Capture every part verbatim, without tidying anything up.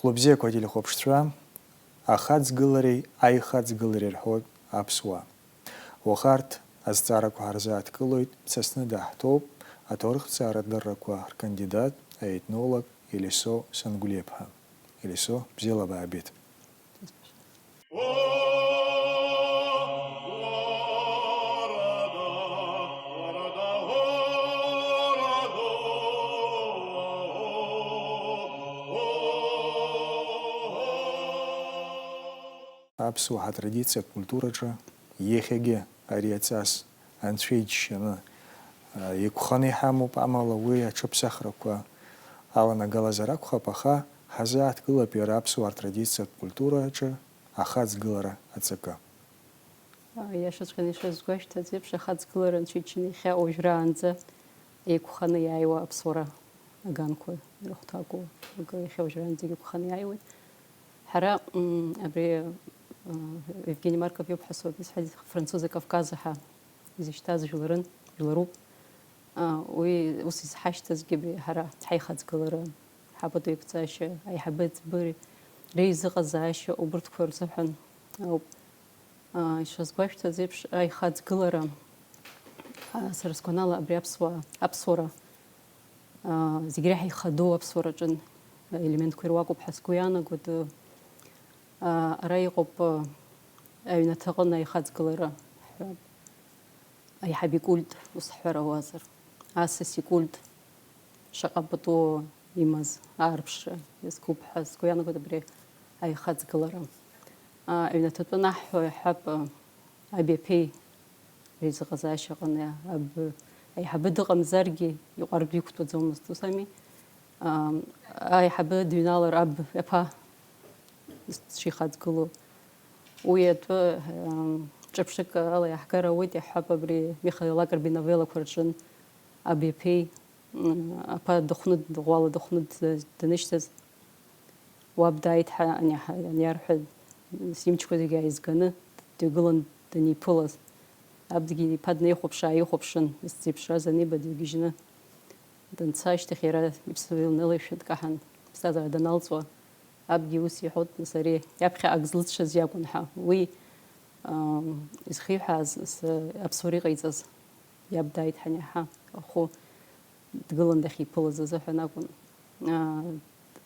Хәлыбзиақәа ателехәаԥшцәа, ахаҵгылареи аихаҵгылареи рҳәоит аԥсуаа. Уаха арҭ азҵаарақәа ҳарзааҭгылоит, дсасны даҳҭоуп аҭоурыхҭҵаара дыррақәа ркандидат, аетнолог Елисо Сангулиаԥҳа. Елисо, бзиала баабеит. Аԥсуаа ҳатрадициатә культураҿы иахьагьы ари аҵас анцәа иџьшьаны, а, еиқәханы иҳамоуп, амала уи аҽыԥсахрақәа аланагалазар акәхап, аха ҳазааҭгылап иара аԥсуаа ртрадициатә культура аҿы ахаҵгылара аҵакы. Иашаҵәҟьаны ишазгәашәҭаз еиԥш, ахаҵгылара анцәа иџьшьаны иахьа уажәраанӡа еиқәханы иааиуа аԥсуара аганқәа ирыхәҭакуа акы иахьа уажәраанӡагь еиқәханы иааиуеит. Ҳара, м, абри, м, Евгений Марков иоуп ҳәа соуп изҳәаз, Французы Кавказы ҳәа изышьҭаз жәларын, жәларуп. А, уи ус изҳашьҭазгьы абри ҳара ҳаихаҵгылара, ҳапату еиқәҵашьа, аиҳабы еиҵбы реизыҟазаашьа убырҭқәа рзыҳәан ауп. А, ишазгәашәҭаз еиԥш, аихаҵгылара, а, сара сгәанала абри аԥсуаа, аԥсуара, а, зегь реиҳа ихадоу аԥсуараҿы аелементқәа ируакуп ҳәа сгәы иаанагоит. А, ара иҟоуп, а, аҩнаҭаҟны аихаҵгылара ҳҳәап. Аиҳаб икульт, ус ҳҳәар ауазар, асас икульт шаҟа пату имаз аарԥшра иазкуп ҳәа сгәы иаанагоит абри аихаҵгылара. А, аҩнаҭаҟны аҳҳәо иаҳҳәап, а, аби аԥеи реизыҟазаашьа аҟны аб, аиҳабы дыҟамзаргьы, иҟәардә иқәтәаӡомызт, ус ами? Ам, аиҳабы дыҩналар, аб аԥа шихаҵгылоу. Уи атәы, ам, ҿырԥшык ала иаҳгар ауеит, иаҳҳәап, абри Михаил Лакрба иновеллақәа рҿын аби аԥеи, м, аԥа дыхәны, ӷәӷәала дыхәны д-, данышьҭаз, уаб дааит ҳәа ани-, ҳа-, аниарҳәа, имчқәа зегьы ааизганы, дҩагылан даниԥылаз. Абгьы иԥа днаихәаԥш-ааихәаԥшын, зеиԥшраз аниба дҩагьежьны данца ашьҭахь, иара иԥсадгьыл налаишәа дкаҳан, аԥсҭазаара даналҵуа, абгьы ус иҳәоит, нас ари иаԥхьа ак злыцәаз иакәын ҳәа. Уи, ам, изхиҳәааз, с-, аԥсуара иҟаиҵаз иаб дааит ҳәа аниаҳа, ахәы дгылан дахьиԥылаз азыҳәан акәын. Аа,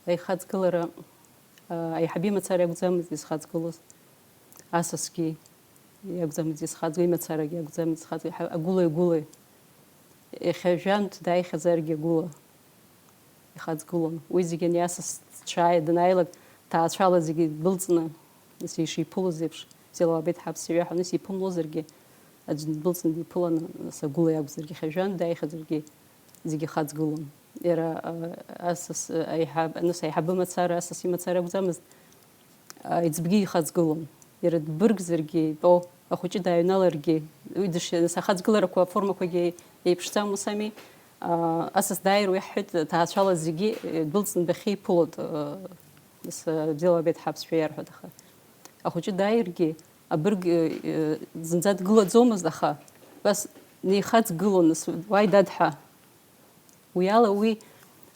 аихаҵгылара, аа, аиҳабы имацара иакәӡамызт изхаҵгылоз, асасгьы иакәӡамызт изхаҵгыло, имацарагьы иакәӡамызт изхаҵгыло, иаҳа-, агәыла-игәыла. Иахьа жәантә дааихьазаргьы агәыла ихаҵгылон. Уи зегьы ани асас дшааи, данааилак, ҭаацәала зегьы дәылҵны, нас ишиԥылоз еиԥш, бзиала уаабеит ҳаԥсшәа ҳәа, нас иԥымлозаргьы, аӡә дындәылҵны диԥыланы, нас агәыла иакәзаргьы, иахьа жәантә дааихьазаргьы, зегьы ихаҵгылон. Иара, а, асас, а, аиҳаб-, нас аиҳабы мацара, асас имацара акәӡамызт, а, аиҵбгьы ихаҵгылон. Иара дбыргзаргьы итәоу, ахәыҷы дааҩналаргьы, уи дыш-, нас ахаҵгыларақәа аформақәагьы еиԥшӡам, ус ами? А, асас дааир, уи ҳҳәеит, ҭаацәала зегьы, э, дәылҵны дахьиԥылоит, э, нас, э, бзиала уаабеит ҳаԥсшәа иарҳәоит, аха ахәыҷы дааиргьы, абырг, э, э, зынӡа дгылаӡомызт, аха убас неихаҵгылон, нас, уааи, дад, ҳәа. Уи ала уи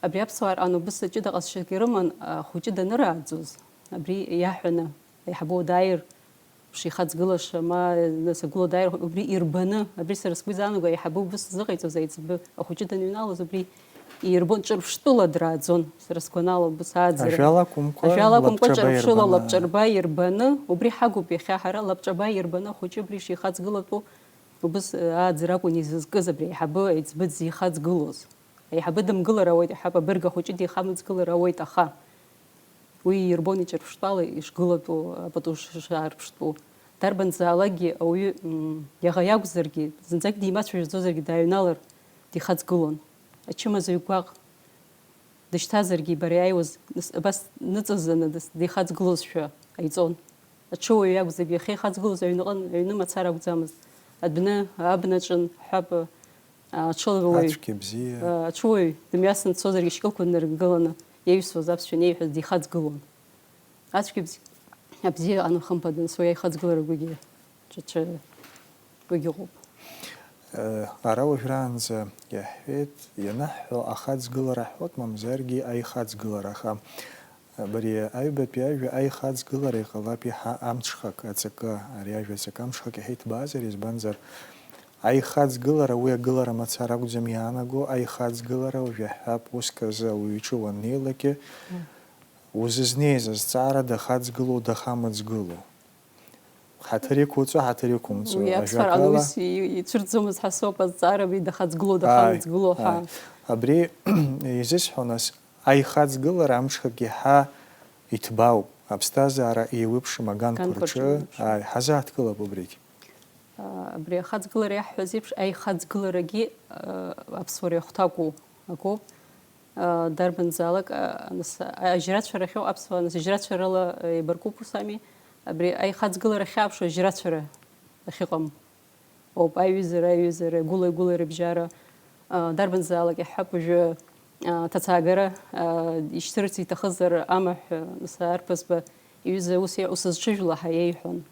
абри аԥсуаа рҟан убыс ҷыда ҟазшьак ирыман, ахәыҷы данырааӡоз, абри иаҳәаны, аиҳабы дааир, шихаҵгылаша, ма, нас, агәыла дааир, убри ирбаны, абри сара сгәы изаанаго, аиҳабы убыс зыҟаиҵоз аиҵбы ахәыҷы даныҩналоз, убри ирбон, Ҿырԥштәыла драаӡон, сара сгәанала, убыс ааӡара. Ажәала акәымкәа, ажәала акәымкәа, лабҿаба Ҿырԥштәыла ирбаны. Лабҿаба ирбаны, убри ҳагуп иахьа ҳара, лабҿаба ирбаны ахәыҷы абри шихаҵгылатәу, убыс, э, ааӡара акәын изызкыз абри аиҳабы аиҵбы дзихаҵгылоз. Аиҳабы дымгылар ауеит, аиҳаб абырг ахәыҷы дихамыҵгылар ауеит, аха уи ирбон иҿырԥштәала ишгылатәу, апату ш-, шаарԥштәу. Дарбанзаалакгьы ауаҩы, м, иаӷа иакәзаргьы, зынӡак димацәажәаӡозаргьы дааҩналар, дихаҵгылон. Ачымазаҩ гәаҟ дышьҭазаргьы, бара иааиуаз, нас, абас ныҵаззаны дыс-, дихаҵгылозшәа ҟаиҵон. Аҽыуаҩ иакәзаргьы, иахьа ихаҵгылоз аҩныҟын, аҩны мацара акәӡамызт. Адәны, абнаҿын, ҳәап, аҽылбауаҩ, ацәгьа бзиа. Аҽыуаҩ дымҩасын дцозаргьы, шькылқәа днарыгыланы, иаҩсуаз аԥсшәа анеиҳәаз дихаҵгылон. Ацәгьа бзи-, абзиа ҟану хымԥада, нас уи аихаҵгылара гәгьы ҽаҽа гәгьы ыҟоуп. Э, ара уажәраанӡа иаҳҳәеит, ианаҳҳәо ахаҵгылара ҳҳәоит, мамзаргьы аихаҵгылара, аха Абри аҩбатәи ажәа аихаҵгылара иҟалап иаҳа амҽхак аҵакы, ари ажәа аҵакы амҽхак иаҳа иҭбаазар, избанзар, аихаҵгылара уи агылара мацара акәӡам иаанаго, аихаҵгылара уажә иаҳҳәап, уск азы ауаҩ иҿы уаннеилакгьы, узызнеиз азҵаара дахаҵгылоу, дахамыҵгылоу. Ҳаҭыр иқәуҵо, ҳаҭыр иқәымҵо, уи аԥсуара ажәакала. Ус и-, ицәырҵӡомызт ҳәа соуп, азҵаарақәа дахаҵгылоу, Ааи, дахамыҵгылоу ҳәа. Ааи. Абри изысҳәо, нас, аихаҵгылара амҽхак иаҳа иҭбаауп, аԥсҭазаара еиуеиԥшым аганқәа Аганқәа рҿы, рҿы еиуеиԥшым. Ааи, ҳазааҭгылап убригь. А, абри ахаҵгылара иаҳҳәаз еиԥш, аихаҵгыларагьы, а, аԥсуара иахәҭакәу акоуп. А, дарбанзаалак, а, нас, а, ажьрацәарахьоу аԥсуаа, нас, ажьрацәарала, а, еибаркуп ус ами. Абри аихаҵгылара ахьааԥшуа ажьрацәара ахьыҟам. Оуп, аиҩызара, аиҩызара, гәыла-гәыла рыбжьара, а, дарбанзаалак иаҳҳәап уажәы, а, ҭацаагара, а, ишьҭырц иҭахызар амаҳә, нас, арԥызба иҩыза ус иа-, усызҽыжәла ҳәа иеиҳәон.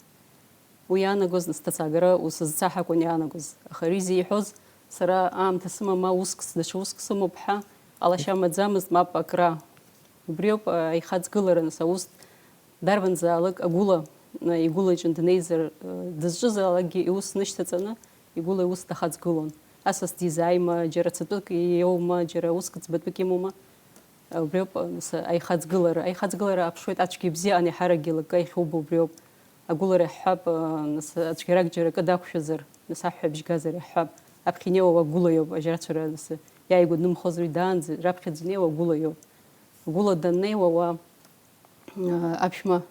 Уи иаанагоз, нас, ҭацаагара усызцаҳакәын иаанагоз. Аха ари зеиҳәоз, сара аамҭа сымам, ма уск, даҽа уск сымоуп ҳәа, ҟалашьа амаӡамызт, мап, акра. Убриоуп, а, аихаҵгылара, нас, аус дарбанзаалак агәыла, а, игәылаҿы днеизар, а, дызҿызаалакгьы иус нышьҭаҵаны, игәыла иус дахаҵгылон. Асас дизааима, џьара цатәык иоума, џьара уск ӡбатәык имоума? Убриоуп, нас, аихаҵгылара. Аихаҵгылара аԥшуеит ацәгьа ибзиан иаҳаракгьы лакка иахьубо убриоуп. Агәылара иаҳҳәап, нас, ацәгьарак џьара акы дақәшәазар, нас, аҳәҳәабжь газар иаҳҳәап. Аԥхьа инеиуа агәылаиоуп, ажьрацәара, нас, иааигәа днымхозар уи даанӡа, раԥхьаӡа инеиуа агәылаиоуп. Агәыла даннеиуа уа, а, аԥшәма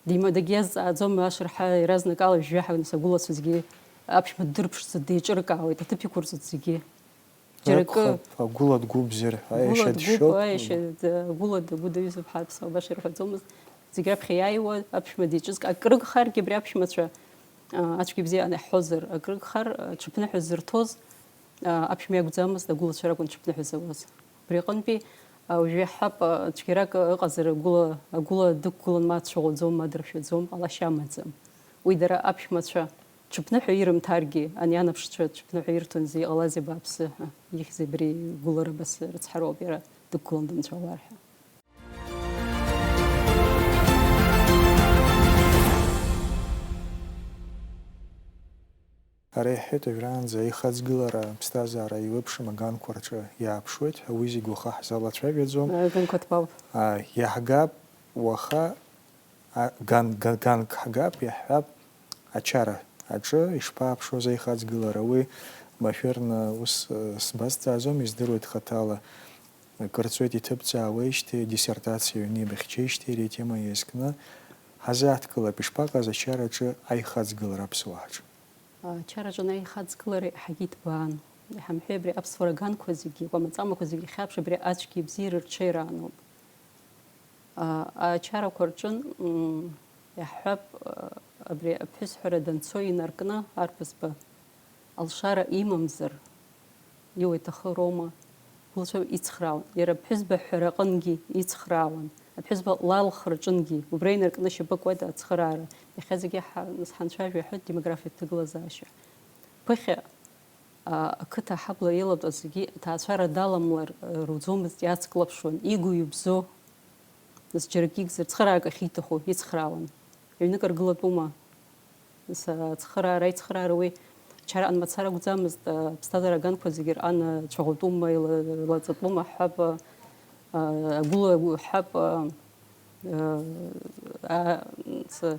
дима-, дагьиазҵааӡом, ашырҳәа иаразнакала жәаҳәа, нас, агәылацәа зегьы аԥшәма ддырԥшӡа деиҿыркаауеит, аҭыԥ иқәырҵоит зегьы. Џьара акы акәхап, агәыла дгәыбзиар ҳәа, Гәыла иашьа дгәыԥ, дшьоуп. Аиашьа, д-, гәыла д-, гәыдаҩызоуп ҳәа аԥсуаа баша ирҳәаӡомызт. Зегь раԥхьа иааиуа, аԥшәма диҿызк, акрыгхаргьы абри аԥшәмацәа, а, ацәгьа бзиа анаҳҳәозар, акрыгхар, а, ҽыԥныҳәа зырҭоз, а, аԥшәма иакәӡамызт, агәылацәа ракәын ҽыԥныҳәа зауаз. Убри аҟынтәи, а, уажәы иаҳҳәап, а, цәгьарак ыҟазар, агәыла, агәыла дықәгылан, ма дцәаӷәаӡом, ма дыршәаӡом, ҟалашьа амаӡам. Уи дара аԥшәмацәа ҽыԥныҳәа ирымҭаргьы, ани анаԥшцәа ҽыԥныҳәа ирҭон, зеи иҟалазеи бааԥсы ҳәа, ихьзеи абри гәылара абас рыцҳароуп иара дықәгылан дымцәалар ҳәа. Ара иаҳҳәеит, уажәраанӡа аихаҵгылара аԥсҭазаара еиуеиԥшым аганқәа рҿы иааԥшуеит ҳәа, уи зегь уаха ҳзалацәажәаӡом. Аганқәа ҭбаауп. А, иаҳгап уаха, а, ган-, ган-, ганк ҳгап, иаҳҳәап, ачара аҿы ишԥааԥшуаз аихаҵгылара, уи машәырны ус, э, сбазҵаазом, издыруеит хаҭала. Акыр ҵуеит иҭыбҵаауеижьҭеи, диссертациа аҩны ибыхьчеижьҭеи ари атема иазкны ҳазааҭгылап, ишԥаҟаз ачараҿы аихаҵгылара аԥсуааҿы? Ачараҿы аихаҵгылара иаҳагьы иҭбаан. Иҳамҳәеи абри аԥсуара аганқәа зегьы, икәамаҵамақәа зегьы ахьаԥш абри ацәгьеи абзиеи рырҽеираануп. А, ачарақәа рҿын, м, иаҳҳәап, а, абри аԥҳәысҳәара данцо инаркны арԥызба алшара имамзар, иуа иҭахыроума? Лцәа ицхраауан. Иара аԥҳәызба ҳәара аҟынгьы ицхраауан. Аԥҳәызба лалхра аҿынгьы убра инаркны шьапык уеит ацхыраара. Иахьа зегьы ҳа-, нас ҳанцәажәо иаҳҳәоит демографиатә ҭагылазаашьа. Ԥыхьа А, ақыҭа аҳабла еилатәаз зегьы аҭаацәара даламлар, э, руӡомызт, иацклаԥшуан, игу ибзо, нас џьаракы игзар, цхыраак ахьиҭаху ицхраауан. Ҩнык аргылатәума? Нас, а, ацхыраара, аицхыраара уи ачараан мацара акәӡамызт, а, аԥсҭазаара аганқәа зегьы рҟан, а, цәаӷәатәума, ила-, илаҵатәума ҳҳәап, а, агәыла ҳҳәап, а, а, а, ц-,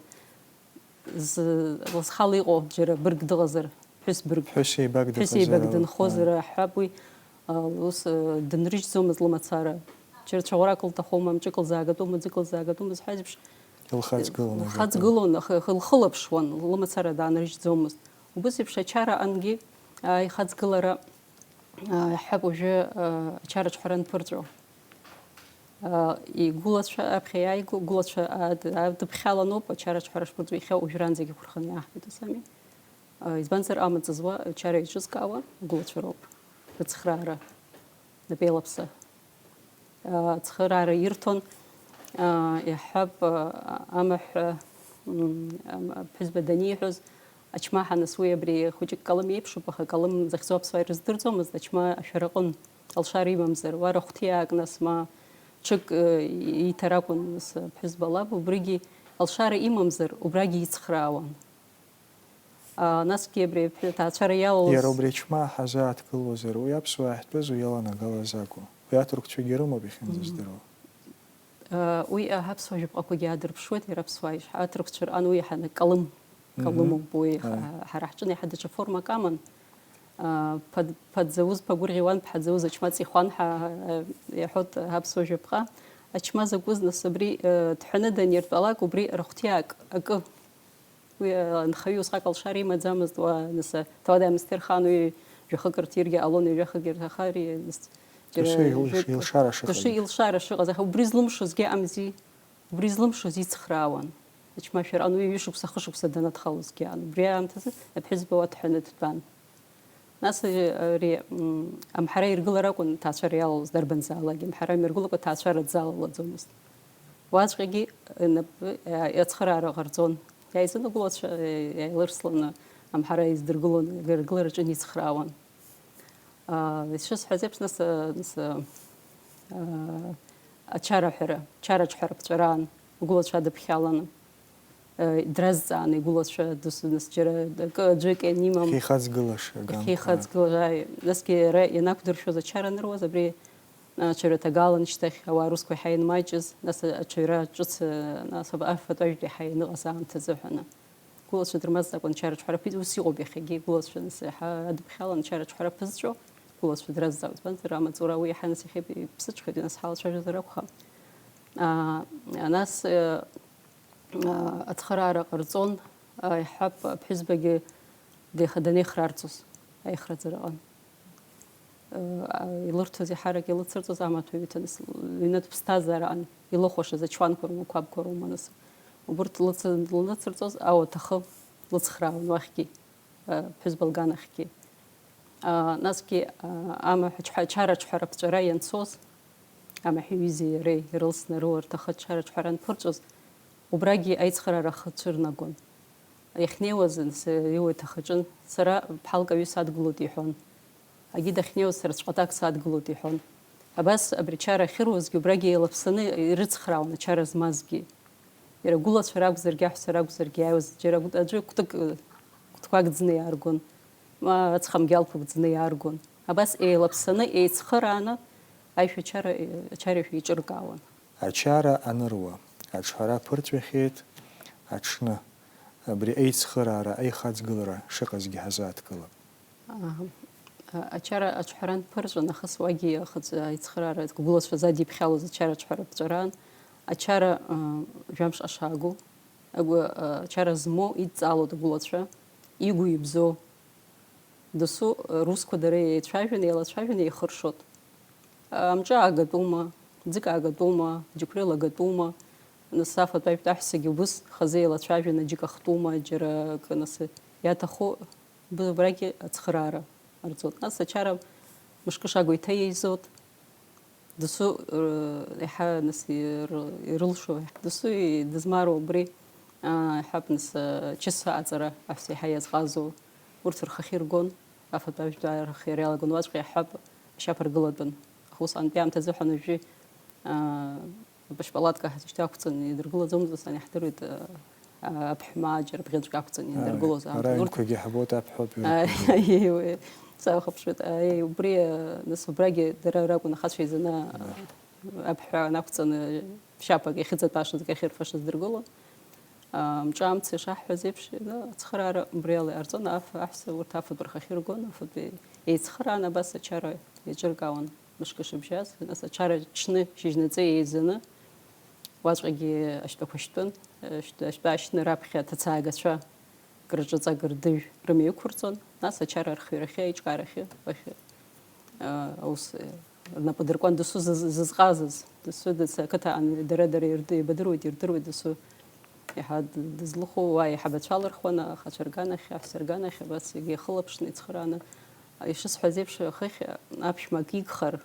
Зы-, лызхала иҟоу џьара бырг дыҟазар, ԥҳәыс бырг. Ԥҳәыс еибак Ԥҳәыс еибак дыҟазар, дынхозар, ааи. Аҳәап уи, а, ус, а, дынрыжьӡомызт лымацара. Џьара цәаӷәарак лҭахума, мҿык лзаагатәума, ӡык лзаагатәума зҳәаз еиԥш, Лхаҵгылон, лхаҵгылон, аха, аха лхылаԥшуан, лымацара даанрыжьӡомызт. Убыс еиԥш ачара ангьы, а, ихаҵгылара, а, иаҳҳәап, уажәы, а, ачара аҿҳәара анԥырҵәо. А, игәылацәа, аԥхьа иааигәа гәылацәа, а, д-, а, дыԥхьаланоуп, ачара аҿҳәара шԥырҵәо, иахьа уажәраанӡагь иқәырханы иаҳҳәоит ус ами. А, избанзар, амаҵ зуа ачара еиҿызкаауа гәылацәа роуп, рыцхраара, напеилаԥса. А, ацхыраара ирҭон, а, иаҳҳәап, а, амаҳә, м, ам-, аԥҳәызба даниҳәоз, ачмаҳа, нас уи абри хәыҷык калым еиԥшуп, аха калым захьӡу аԥсуаа ирыздырӡомызт, ачма ашәараҟын. Алшара имамзар, уа рахәҭиаак нас ма, Ҽык, э, ииҭар акәын, нас, аԥҳәызба лаб, убригьы алшара имамзар, убрагьы ицхраауан. А, насгьы абри аԥҳәыс аҭаацәара иалалоз Иара убри ачма ҳазааҭгылозар, уи аԥсуаа иаҳтәыз уи иаланагалаз акәу? Уи аҭырқәцәагьы рымоуп иахьынӡаздыруа. Уи аԥсуа жәаԥҟақәагьы аадырԥшуеит, иара аԥсуаа ишҳа-, аҭырқәцәа рҟан уи иаҳаны калым, калымуп уи. Ҳа-, ҳара ҳҿын иаҳа даҽа формак аман. Ԥа-, ԥа дзауз ԥагәырӷьауан, ԥҳа дзауз ачма ҵихуан ҳәа, ҳа-, ҳа-, иаҳәоит аԥсуа жәаԥҟа. Ачма закәыз, нас, абри, э, дҳәаны даниртәалак, убри рахәҭиаак акы. Уи, э, анхаҩы усҟак алшара имаӡамызт, уа, нас, э, ҭауади-аамсҭеи рхаан уи жәахык рҭиргьы ҟалон, ҩажәахагьы рҭахар, нас, Досу ил-, џьара, илшара шыҟаз. Досу илшара шыҟаз, аха убри злымшозгьы амзи, убри злымшоз ицхраауан. Ачмашәара ан уи ҩышықәса, хышықәса данадхалозгьы ан. Убри аамҭазы аԥҳәызба уа дҳәаны дтәан. Нас, э, ари, м, амҳара иргылар акәын ҭаацәара иалалоз дарбанзаалакгьы. Амҳара мҩаргылакәа ҭаацәара дзалалаӡомызт. Уаҵәҟьагьы, э, нап-, э, ацхыраара ҟарҵон. Иааизын агәылацәа, э, иааилырсланы амҳара еиздыргылон, иргылараҿы ицхраауан. Аа, ишысҳәаз еиԥш, нас, э, нас, э, э, ачараҳәара, чараҿҳәара ԥҵәараан, агәылацәа адыԥхьаланы. Дразҵааны игәылацәа досу, нас, џьара акы аӡәык ианимам. Ихеихаҵгылаша, аган. Ихеихаҵгылаша, ааи. Насгьы иара ианақәдыршәоз ачара аныруаз, абри, а, ачаҩра ҭагалан шьҭахь ауаа русқәа иаҳа ианмаҷыз, нас ачаҩра ҿыц, а, нас афатә ажәтә иаҳа ианыҟаз аамҭазы ҳәаны. Гәылацәа дрымазҵаакәан чараҿҳәара ԥиҵ-, ус иҟоуп иахьагьы, гәылацәа, нас, иаҳа адыԥхьалан чараҿҳәара ԥызҵәо, гәылацәа дразҵаауеит, избанзар, амаҵура уи иаҳа нас иахьа иԥсыҽхеит, нас ҳалацәажәозар акәхап. А, нас, э, а, ацхыраара ҟарҵон, а, иҳәап, аԥҳәызбагьы деиха-, данеихрарҵоз аихраӡараҟын. Э, а, илырҭоз еиҳарак илыцырҵоз амаҭәа ҩҭаны с-, ҩнытә ԥсҭазаараҟын илыхәашаз ачуанқәа роума, ақәабқәа роума, нас, убырҭ лыцы-, лыцырҵоз ауаҭахы лыцхраауан уахьгьы. Ԥҳәызба лганахьгьы. Насгьы амаҳә ачҳа-, ачараҿҳәара ԥҵәара ианцоз, амаҳә иҩызеи иареи ирылсны рыла рҭахы ачараҿҳәара анԥырҵәоз, убрагьы аицхыраара ахы цәырнагон. Иахьнеиуаз, нас, иуа иҭахаҿын, сара ԥҳалк аҩы садгылоит иҳәон. Агьи дахьнеиуаз сара цәҟатак садгылоит иҳәон. Абас абри ачара ахьыруазгьы убрагьы еилаԥсаны ирыцхраауан ачара змазгьы. Иара гәылацәа ракәзаргьы, аҳәса ракәзаргьы, иааиуаз џьара гәы-, аӡәы кәтык, кәтқәак ӡны иааргон, ма аҵхамгьалқәак ӡны иааргон. Абас еилаԥсаны, еицхырааны аишәачара, ачара еиҿыркаауан. Ачара аныруа, аҿҳәара ԥырҵәахьеит аҽны. Абри аицхыраара, аихаҵгылара шыҟазгьы ҳазааҭгылап. Аҳ, а, ачара аҿҳәара анԥырҵәа, нахыс уагьы ахыҵ-, аицхыраара, гәылацәа задиԥхьалоз ачара аҿҳәара ԥҵәараан, ачара, а, жәамш ашаагоу, агәы, а, ачара змоу идҵаалоит агәылацәа, игәу ибзоу. Досу, а, русқәа дара еицәажәаны, еилацәажәаны еихыршоит. Амҿы аагатәума, ӡык аагатәума, џьықәреи лагатәума, нас афатә ажәтә аҳәсагьы убыс хазы еилацәажәаны џьык ахтәума, џьара акы, нас, иаҭаху Б-, убрагьы ацхыраара ҟарҵоит. Нас ачара мышкы шагу иҭаиаизоит. Досу, р-, иаҳа, нас, ир-, ирылшо, досу и-, дызмароу убри, а, иҳәап, нас, а, чысаа аҵара аҳәса иаҳа иазҟазоу, урҭ рхахьы иргон, афатә ажәтәаа рхы иара иалагон, уаҵәҟьа иаҳҳәап, ашьаԥаргылатәын. Аха усҟантәи аамҭазы ҳәа уажәы, а, Башпалатка ҳзышьҭақәҵаны идыргылаӡомызт, ус ани ҳдыруеит, а, а, аԥҳәмаа џьара бӷьыцәк ақәҵаны Ааи, идыргылоз ара аамҭа. Урҭ аҩнқәагьы ҳбоит, аԥҳәоуп, Ааи, ирықәгылоуп. Аиеи, уи, сахәаԥшуеит, аиеи, убри, а, нас убрагьы дара ракәын ахацәа еизаны, а, Ааи. Аԥҳәаа нақәҵаны шьапак иахьыҵатәашаз, иахьырфашаз дыргылон. А, мҿы амца ишаҳҳәаз еиԥш, ну, ацхыраара убри ала иҟарҵон, аф-, аҳәса урҭ афатә рхахьы иргон, афатә еицхыраан абас ачара еиҿыркаауан. Мышкы шыбжьаз, нас ачара ҽны шьыжьнаҵы еизаны, уаҵәҟьагьы ашьтәақәа шьтәын, ашьтәа, ашьтәа аашьны раԥхьа аҭацаагацәа кырҿыҵак рдыжә рымҩақәырҵон, нас ачара архиарахьы, аиҿкаарахьы, уахь, а, аус, а, рнапы дыркуан досу зыз-, зызҟазаз, досу дыц-, ақыҭа ан-, дара-дара ирды-, еибадыруеит, ирдыруеит досу. Иаҳа д-, дызлыху уа еиҳабацәа лырхуан, ахацәа рганахь, аҳәса рганахь, абас егьи ихылаԥшны, ицхырааны. Ишысҳәаз еиԥш, хыхь аԥшәма акы игхар,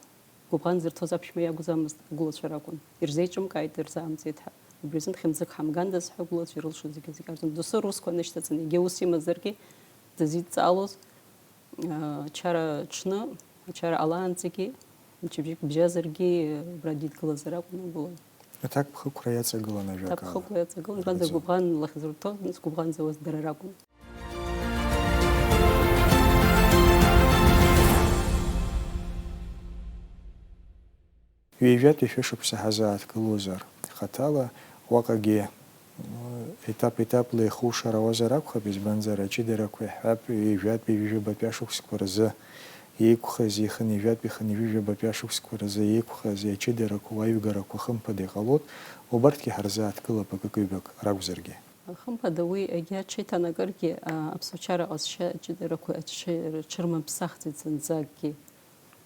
гәыбӷан зырҭоз аԥшәма иакәӡамызт, агәылацәа ракәын. Ирзеиҿымкааит, ирзаамҵеит ҳәа. Убри азын хьымӡӷ ҳамгандаз ҳәа агәылацәа ирылшоз зегьы, зегьы акарҵон. Досу русқәа нышьҭаҵаны, егьа ус имазаргьы, дызидҵаалоз, а, ачара ҽны, ачара ҟалаанӡагьы, Мчыбжьык бжьазаргьы, убра дидгылазар акәын угәыла. Аҭакԥхықәра иаҵагылан ажәакала. Аҭакԥхықәра иаҵагылан, избанзар, гәыбӷан лахь зырҭо, нас гәыбӷан зауаз дара ракәын. Ҩажәатәи шәышықәса ҳазааҭгылозар, хаҭала уаҟагьы етап-етапла ихушара ауазар акәхап, избанзар, аҷыдарақәа иаҳҳәап, ҩажәатәи ҩажәабатәи ашықәсқәа рзы еиқәхази, хынҩажәатәи хынҩажәабатәи ашықәсқәа рзы еиқәхази аҷыдарақәа уаҩгарақәа хымԥада иҟалоит, убарҭгьы ҳарзааҭгылап акык-ҩбак ракәзаргьы. Хымԥада уи егьа аҽеиҭанакыргьы, а, аԥсуачара ҟазшьа аҷыдарақәа аҽы-, рҽырмыԥсахӡеит зынӡакгьы.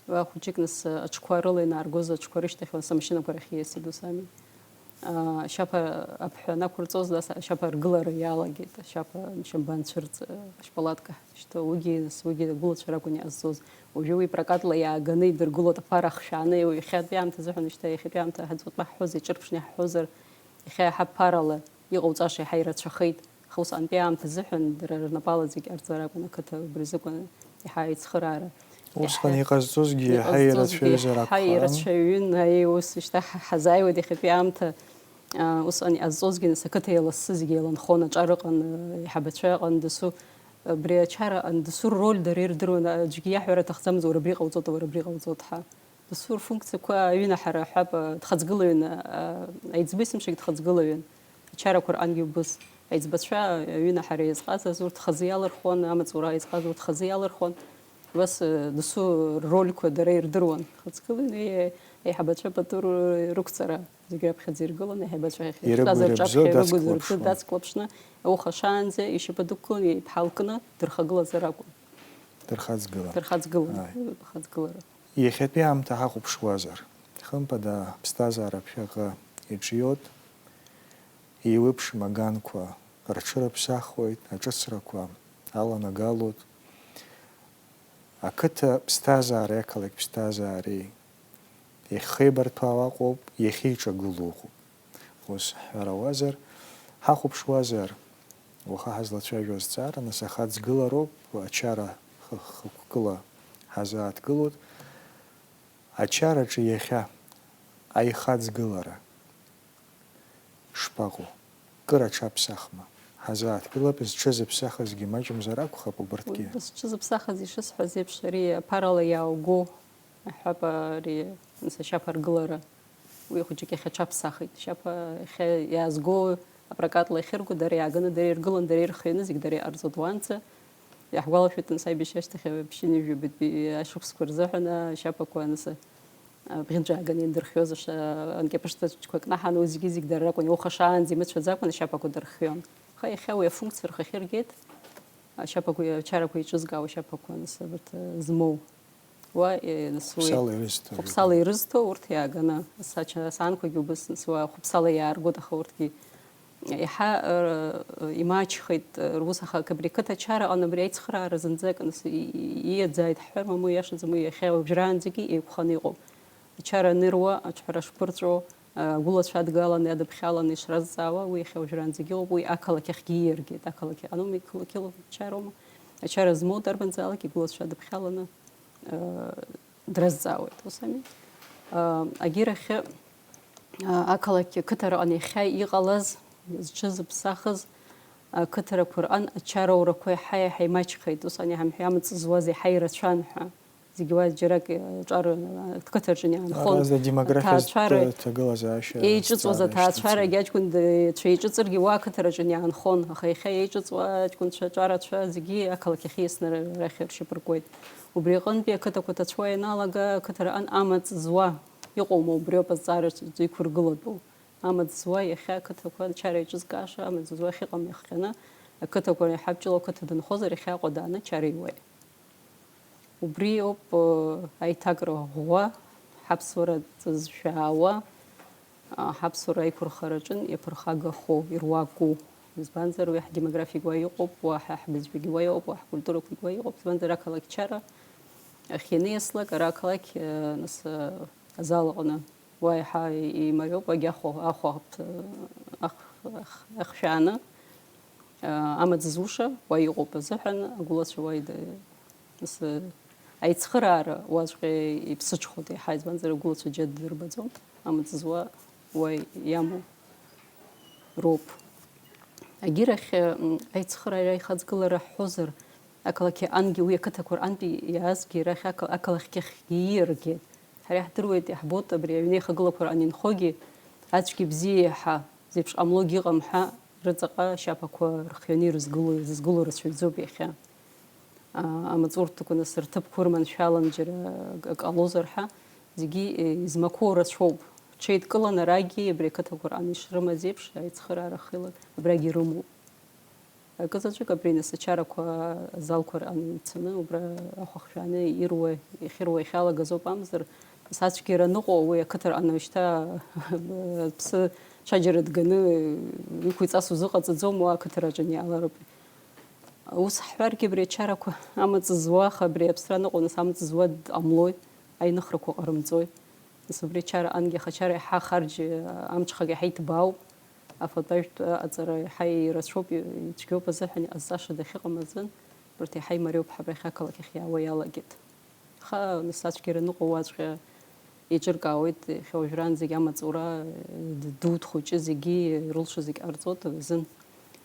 Уа хәыҷык нас аҽқәа рыла инааргоз аҽқәа рышьҭахьла нас амашьынақәа рахь ииасит, ус ами. Аа, ашьаԥа аԥҳәа анақәырҵоз, нас ашьаԥа аргылара иалагеит, ашьаԥа мшьамба анцәырҵ-, ашьпалатка ҳзышьҭоу, уигьы, нас уигьы агәылацәа ракәын иҟазҵоз. Уажәы уи прокатла иааганы идыргылоит, аԥара ахшәааны, иахьатәи аамҭа азыҳәан, шьҭа иахьатәи аамҭа ҳаӡбатәы ҳҳәозар, иҿырԥшны иаҳҳәозар, иахьа иаҳа ԥарала иҟауҵаша иаҳа ирацәахеит. Аха усҟантәи аамҭа азыҳәан дара рнапала зегь арҵар акәын, ақыҭа убри азы акәын иаҳа аицхыраара. Усҟан иаҳа иҟазҵозгьы иаҳа иҟазҵозгьы ирацәаҩызар иаҳа акәхарын. Ирацәаҩын, аиеи, ус шьҭа ҳа-, ҳазааиуеит иахьатәи аамҭа, а, усҟан иҟазҵозгьы, нас, ақыҭа еилассы зегь еиланхон, аҿар ыҟан, а, аиҳабацәа ыҟан, дасу, абри ачара ыҟан, дасу рроль дара ирдыруан, аӡәгьы иаҳәара аҭахӡамызт, уара абри ҟауҵоит, уара абри ҟауҵоит ҳәа. Дасу рфункциақәа аҩынаҳара ҳәа, дхаҵгылаҩын, а, аиҵбы есымшагь дхаҵгылаҩын. Ачарақәа рҟынгьы убыс. Аиҵбацәа аҩынаҳара иазҟазаз урҭ хазы иалырхуан, амаҵура иазҟаз урҭ хазы иалырхуан. Убас, а, дасу ррольқәа дара ирдыруан. Дхаҵгылаҩын, еи-, аиҳабацәа пату рықәҵара. Зегь раԥхьаӡа иргылан, аиҳабацәа иахьа. Ирыгу-ирыбзо дацклаԥшуан. Дацклаԥшны, ауха шаанӡа ишьапы дықәлан, иԥҳа лкны дырхагылазар акәын. Дырхаҵгылан. Дырхаҵгылан. Ааи. Ахаҵгылара. Иахьатәи аамҭа ҳахәаԥшуазар, хымԥада, аԥсҭазаара ԥхьаҟа иҿиоит, еиуеиԥшым аганқәа рҽырыԥсахуеит, аҿыцрақәа аланагалоит. Ақыҭа ԥсҭазаареи ақалақь ԥсҭазаареи иахьхеибарҭәаауа ыҟоуп, иахьеиҿагылоу ыҟоуп. Ус ҳҳәар ауазар, ҳахәаԥшуазар, уаха ҳазлацәажәо азҵаара, нас, ахаҵгылароуп, ачара х-, хықәкыла ҳазааҭгылоит. Ачараҿы иахьа аихаҵгылара шԥаҟоу? Кыр аҽаԥсахма? Ҳазааҭгылап, зҽызыԥсахызгьы маҷымзар акәхап убарҭгьы. Уи зҽызыԥсахыз ишысҳәаз еиԥш, ари аԥарала иаауго, аҳәап, ари, нас, ашьаԥа аргылара. Уи хәыҷык иахьа аҽаԥсахит. Шьаԥа иахьа иаазго апрокатла иахьырго, дара иааганы, дара иргылан, дара ирхианы, зегь дара иҟарҵоит уаанӡа. Иаҳгәалашәоит, нас, аибашьра ашьҭахь ԥшьынҩажәи жәабатәи ашықәсқәа рзыҳәан ашьаԥақәа, нас, абӷьыцқәа ааганы иандырхиоз, аша-, анкьаԥышҭаҿқәа кнаҳан, уи зегьы-зегь дара ракәын, иауха шаанӡа имыцәаӡакәан ашьаԥақәа дырхион. Аха иахьа уи афункциа рхахьы ргеит, ашьаԥақәа, ачарақәа еиҿызкаауа ашьаԥақәа, нас, абарҭ, э, змоу. Уа, э, нас, уи хәыԥсала ирызҭо, хәыԥсала ирызҭо, урҭ иааганы, асач-, асаанқәагьы убыс, нас, уа хәыԥсала иааргоит, аха урҭгьы иаҳа, э, имаҷхеит, э, рус, аха абри ақыҭа ачара аҟны абри аицхыраара зынӡак, нас, и-, и-, ииаӡааит ҳҳәар, мамоу, иашаӡам, уи иахьа уажәраанӡагьы еиқәханы иҟоуп. Ачара аныруа, аҿҳәара шԥырҵәо, агәылацәа адгаланы, иадыԥхьаланы ишразҵаауа, уи иахьа уажәраанӡагьы ыҟоуп, уи ақалақь ахьгьы ииаргеит, ақалақь аҟны, ақалақь ылахьчароума, ачара змоу дарбанзаалак игәылацәа адыԥхьаланы, а, дразҵаауеит, ус ами? А, агьырахьы, а, ақалақь, ақыҭараҟны иахьа иҟалаз, зҽызыԥсахыз ақыҭарақәа рҟан ачараурақәа иаҳа-иаҳа имаҷхеит, усҟан иаҳа амҳәа амҵ зуаз иаҳа ирацәан ҳәа. Зегь уа џьарак, э, ҿар, э, қыҭаҿы иаанхон. Ара зда демографиатә аҭаацәара ҭ-, ҭагылазаашьа еиҿыҵуаз азҵаара аҭаацәарагьы ишьҭыҵуеит. Аҷкәын д-, цәа еиҿыҵыргьы уа ақыҭараҿы иаанхон. Аха иахьа еиҿыҵуа аҷкәынцәа, ҿарацәа зегьы ақалақь ахь ииасны ра-, рахь ршьапы ркуеит. Убри аҟынтәи ақыҭақәа ҭацәуа ианалага, ақыҭараҟын амаҵ зуа иҟоума, убриоуп азҵаара ш-, иқәыргылатәу. Амаҵ зуа иахьа ақыҭақәа ачара еиҿызкааша, амаҵ зуа ахьыҟам иахҟьаны, ақыҭақәа иҳаԥҷыло ақыҭа дынхозар, иахьа Аҟәа дааны ачара иуеит. Убри ауп, э, аиҭакра ӷәӷәа, ҳаԥсуара ҵызшәаауа, а, ҳаԥсуара аиқәырхараҿы иаԥырхагахо, ируаку. Избанзар, уи ҳдемографиагь уа иҟоуп, уа ҳа ҳбызшәагьы уа иҟоуп, уа ҳкультурақәагь уа иҟоуп. Избанзар, ақалақь чара ахьианиаслак, ара ақалақь, э, нас, э, азал аҟны. Уа иаҳа имариоуп, агьахәа, ахәа аԥ-, ах-, ах-, ахшәааны, а, амаҵ зуша уа иҟоуп азыҳәан, агәылацәа уа ида-, ас-, Аицхыраара уаҵәҟьа иԥсыҽхоит еиҳа, избанзар, агәылацәа џьа дырбаӡом, амаҵ зуа уа иамоу роуп. Агьырахь, м, аицхыраара аихаҵгылара ҳҳәозар, ақалақь аҟангьы уи ақыҭақәа рҟынтәи иаазгьы арахь ақал-, ақалақьахьгьы ииаргеит. Ҳара иаҳдыруеит, иаҳбоит абри аҩны еихагылақәа рҟны инхогьы, ацәгьа бзиа иаҳа зеиԥш ҟамлогьы ыҟам ҳәа, рыҵаҟа ашьаԥақәа рхианы ирызгыло, изызгыло рацәаҩӡоуп иахьа. А, амаҵурҭақәа нас рҭыԥқәа ырманшәалан џьара ак ҟалозар ҳәа, зегьы, е, измақәоу рацәоуп. Рҽеидкыланы арагьы абри ақыҭақәа рҟны ишрымаз еиԥш, аицхыраара хыла абрагь ирымоуп. Акы заҵәык абри нас ачарақәа азалқәа рҟны ицаны, убра ахәахшәаны ируа, иахьыруа иахьалагаз ауп амзар, нас ацәгьара аныҟоу уи ақыҭа рҟны шьҭа аԥсы ҽаџьара дганы иқәиҵас узыҟаҵаӡом, уа ақыҭараҿы иаалароуп. Ус ҳҳәаргьы, абри ачарақәа амаҵ зуа, аха абри аԥсра аныҟоу нас амаҵ зуа дҟамлои, аиныхрақәа ҟарымҵои? Нас убри ачара ангьы ахачара иаҳа харџь, амҽхак иаҳа иҭбаауп, афатә-ажәтә аҟаҵара иаҳа ирацәоуп, ицәгьоуп азыҳәан иҟазҵаша дахьыҟам азын, убарҭ иаҳа имариоуп ҳабрахь ақалақь ахь иаауа иалагеит. Аха нас ацәгьара ныҟәо уаҵәҟьа еиҿыркаауеит, иахьа уажәраанӡагь амаҵура, д-, дуд хәыҷы зегьы ирылшо зегь ҟарҵоит, азын,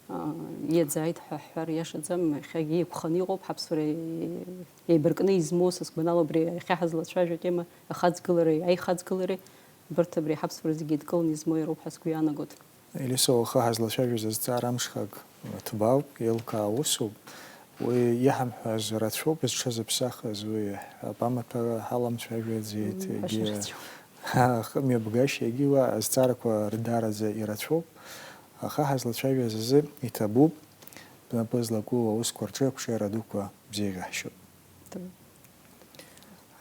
а, иаӡааит ҳәа ҳҳәар иашаӡам, иахьагьы еиқәханы иҟоуп, ҳаԥсуара е-, еибаркны измоу, са сгәанала, убри иахьа ҳазлацәажәо атема ахаҵгылареи аихаҵгылареи, убарҭ абри ҳаԥсуара зегьы еидкыланы измоу иароуп ҳәа сгәы иаанагоит. Елисо, уаха ҳазлацәажәоз азҵаара амшхак ҭбаауп, еилкаау усуп. Уи иҳамҳәаз рацәоуп, зҽазыԥсахыз уи ҳәатә амаҭәа ҳаламцәажәаӡеит, Мм, егьи баша рацәоуп. Ахымҩаԥгашьа егьи уа азҵаарақәа рдараӡа ирацәоуп. Аха ҳазлацәажәаз азы иҭабуп, бнапы злаку аусқәа рҿы ақәҿиара дуқәа бзиа ижәаҳшьоит. Ҭабуп.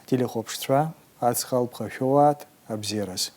Ателехәаԥшцәа, аҵх алԥха шәоуааит, абзиараз.